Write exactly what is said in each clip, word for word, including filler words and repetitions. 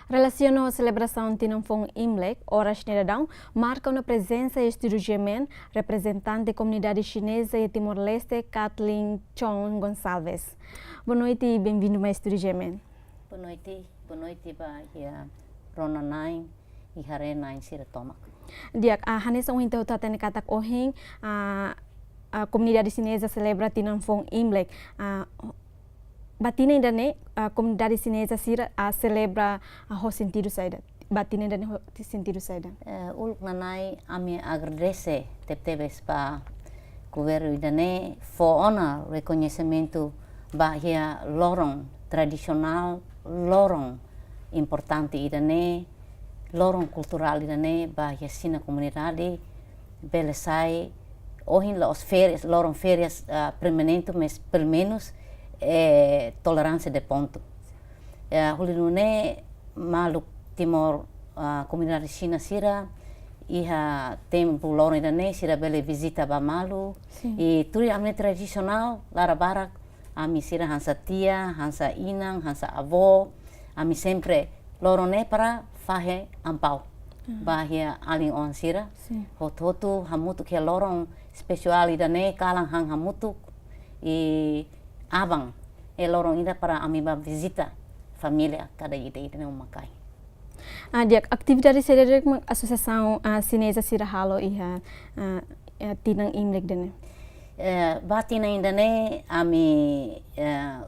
Relasiona ho selebrasaun tinan foun Imlek, Oras Ne'e Daudaun marka ona prezensa iha estúdiu G M N, reprezentante komunidade xineza iha Timor-Leste, Kathleen Chong Gonçalves. Boa noite e bem-vindo mai estúdiu G M N. Boa noite, boa noite ba iha rona-na'in, iha haree-na'in sira tomak. Di'ak, ah, hanesan ohin ita hotu hatene katak ohin, ah, ah, komunidade xineza selebra tinan foun Imlek. Ah, ba tinan ida-ne'e, ah, komunidade xineza sira, ah, selebra, ah, ho sentidu saida? Ba tinan ida-ne'e ho sentidu saida? Eh, uluk nana'in ami agradese tebetebes ba governu ida-ne'e fó ona rekoñesimentu ba iha loron tradisionál, loron importante ida-ne'e, loron kulturál ida-ne'e ba iha sira-nia komunidade, bele sai ohin la'ós férias, loron férias, ah, permanente, mas pelumenus, eh, toleránsia de pontu. Eh, hodi nune'e maluk Timor, ah, komunidade Xina sira, iha tempu loron ida-ne'e sira bele vizita ba malu. Sin. I tuir ami tradisionál, laran barak, ami sira hanesan tia, hanesan inan, hanesan avó, ami sempre loron ne'e para fahe ampau. Hmm. Ba iha alin-oan sira, sin, hotu-hotu hamutuk iha loron espesiál ida-ne'e, kalan han hamutuk, i aban, eh, loron ida para ami ba vizita família kada ida-ida ne'e uma-kain. Ah, di'ak, atividade saida de'it mak asosiasaun, ah, xineza sira halo iha, ah, eh, tinan Imlek ida-ne'e? Eh, ba tinan ida-ne'e ami, eh,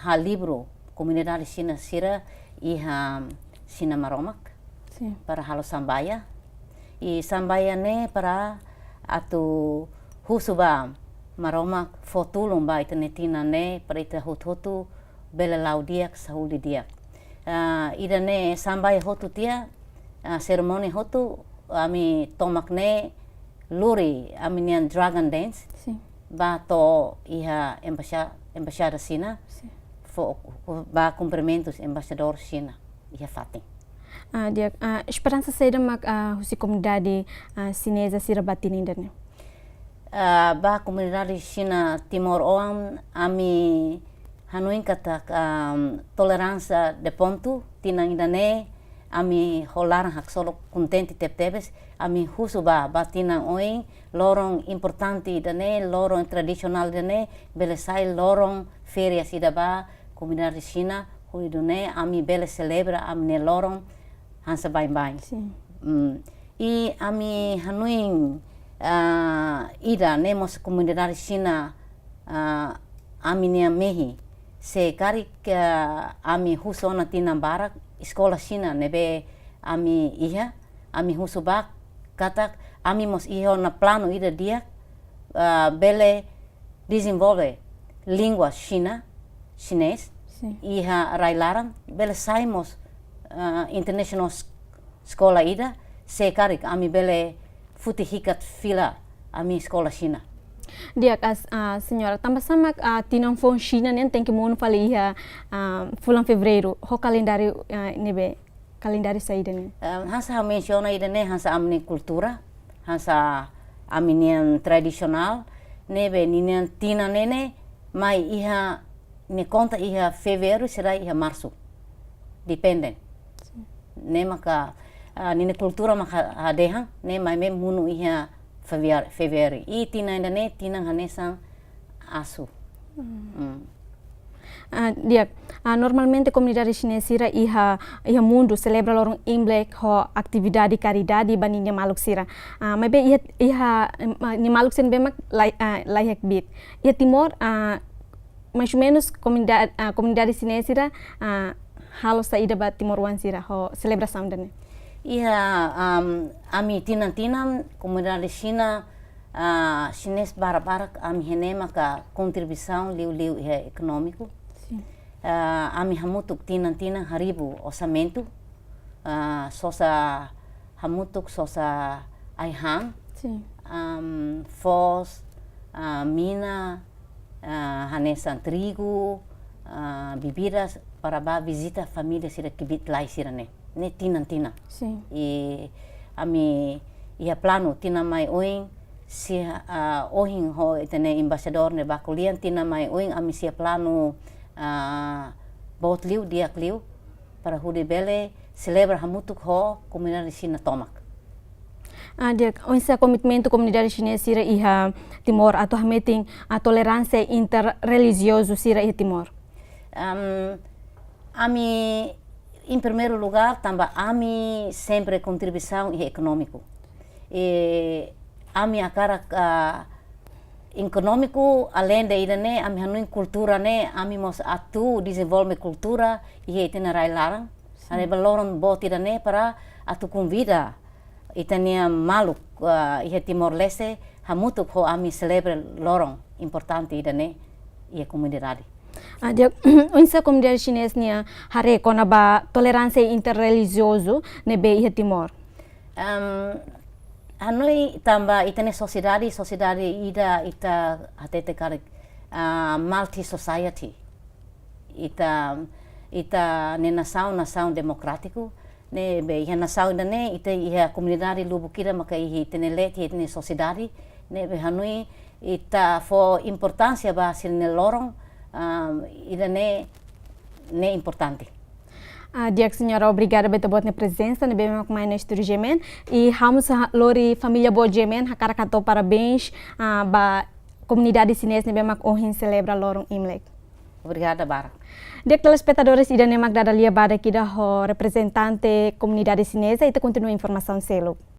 halibur komunidade Xina sira iha Xina Maromak, sin, para halo sambaia. I sambaia ne'e para atu husu ba Maromak fó tulun ba ita-nia tinan ne'e para ita hotu-hotu bele la'o di'ak, saúde di'ak. Ah, ida-ne'e sambaia hotu tiha, ah, serimónia hotu, ami tomak ne'e lori ami-nian dragon dance, sin, ba to'o iha embaixada, embaixada Xina, sin, fó, ba kumprimentus embaixadór Xina iha fatin. Ah, di'ak, ah, esperansa saida mak, ah, husi komunidade, ah, xineza sira ba tinan ida-ne'e? Ah, ba komunidade Xina timoroan, ami hanoin katak, ah, toleránsia de pontu, tinan ida-ne'e ami ho laran haksolok kontente tebetebes, ami husu ba, ba tinan oin, loron importante ida-ne'e, loron tradisionál ida-ne'e bele sai loron férias ida ba komunidade Xina, hodi nune'e ami bele selebra ami-nia loron hanesan baibain. Sin. Mm. I ami hanoin, ah, ida-ne'e mós komunidade Xina, ah, ami-nia mehi. Se karik, ah, ami husu ona tinan barak, eskola Xina ne'ebé ami iha, ami husu ba katak ami mós iha ona planu ida di'ak, ah, bele dezenvolve língua Xina, xinés, sin, iha rai-laran, bele sai mós, ah, international s-, eskola ida, se karik ami bele foti hikat fila ami eskola Xina. Di'ak, ah, señora, tanba sá mak, ah, tinan foun Xina ne'e tenke monu fali iha, ah, fulan Fevereiru, ho kalendáriu, ah, ne'ebé, kalendáriu saida ne'e? Eh, hanesan ha'u mensiona ida-ne'e hanesan ami-nia kultura, hanesan ami-nian tradisionál, ne'ebé ninia tinan ne'e ne'e mai iha, nia konta iha Fevereiru, sira iha Marsu. Depende. Sin. Ne'e maka, ah, ninia kultura maka hadehan, ne'e mai monu iha Fevereiru. Fevereiru. I tinan ida-ne'e tinan hanesan asu. Hmm. Hmm. Ah, di'ak, ah, normalmente komunidade xineza sira iha, iha mundu selebra loron Imlek ho atividade karidade ba ninia maluk sira. Ah, maibé iha, iha, em, ah, nia maluk sira ne'ebé mak lai-, ah, laiha kbiit. Iha Timor, ah, mais ou menos komunidade, ah, komunidade xineza sira, ah, halo saida ba timoroan sira ho selebrasaun ida-ne'e? Iha, am, ami tinan-tinan komunidade Xina, ah, xinés barak-barak ami haree maka kontribuisaun liuliu iha ekonómiku. Sin. Ah, ami hamutuk tinan-tinan haribu orsamentu, ah, sosa hamutuk, sosa ai-han, sin, am, foos, ah, mina, ah, hanesan trigu, ah, bebidas para ba vizita família sira kbiit-laek sira-ne'e. Ne'e tinan-tinan. Sin. I ami iha planu tinan mai oin, se, ah, ohin ho ita-nia embaixadór ne'e ba ko'alia, tinan mai oin ami sei iha planu, ah, boot liu, di'ak liu, para hodi bele selebra hamutuk ho komunidade Xina tomak. Ah, di'ak, oinsá komitmentu komunidade xinesa sira iha Timor atu hametin toleránsia interrelijiozu sira iha Timor? Am, ami, em primeiro lugar, tanba ami sempre kontribuisaun iha ekonómiku. E ami hakarak, ah, ekonómiku, além de ida-ne'e, ami hanoin kultura ne'e, ami mós atu dezenvolve kultura iha ita-nia rai laran. Haree ba loron boot ida-ne'e para atu konvida ita-nia maluk, ah, iha Timor-Leste hamutuk ho ami selebra loron importante ida-ne'e iha komunidade. Ah, di'ak, oinsá komunidade xinesa nian haree kona-ba toleránsia interrelijiozu ne'ebé iha Timor? Am, hanoin tanba ita-nia sosiedade, sosiedade ida ita hatete karik, ah, multi society. Ita, ita-nia nasaun, nasaun demokrátiku, ne'ebé iha nasaun ida-ne'e, ita iha komunidade lubuk ida maka iha ita-nia leet, iha ita-nia sosiedade, ne'ebé hanoin ita fó importánsia ba sira-nia loron, ah, ida-ne'e, ne'e importante. Ah, di'ak señora, obrigada ba ita-boot nia prezensa ne'ebé mak mai iha estúdiu G M N. I ha'u mós lori família boot G M N hakarak hato'o parabéns, ah, ba komunidade xinesa ne'ebé mak ohin selebra loron Imlek. Obrigada barak. Di'ak telespetadores, ida-ne'e mak dada lia badak ida ho reprezentante komunidade xinesa, ita kontinua informasaun seluk.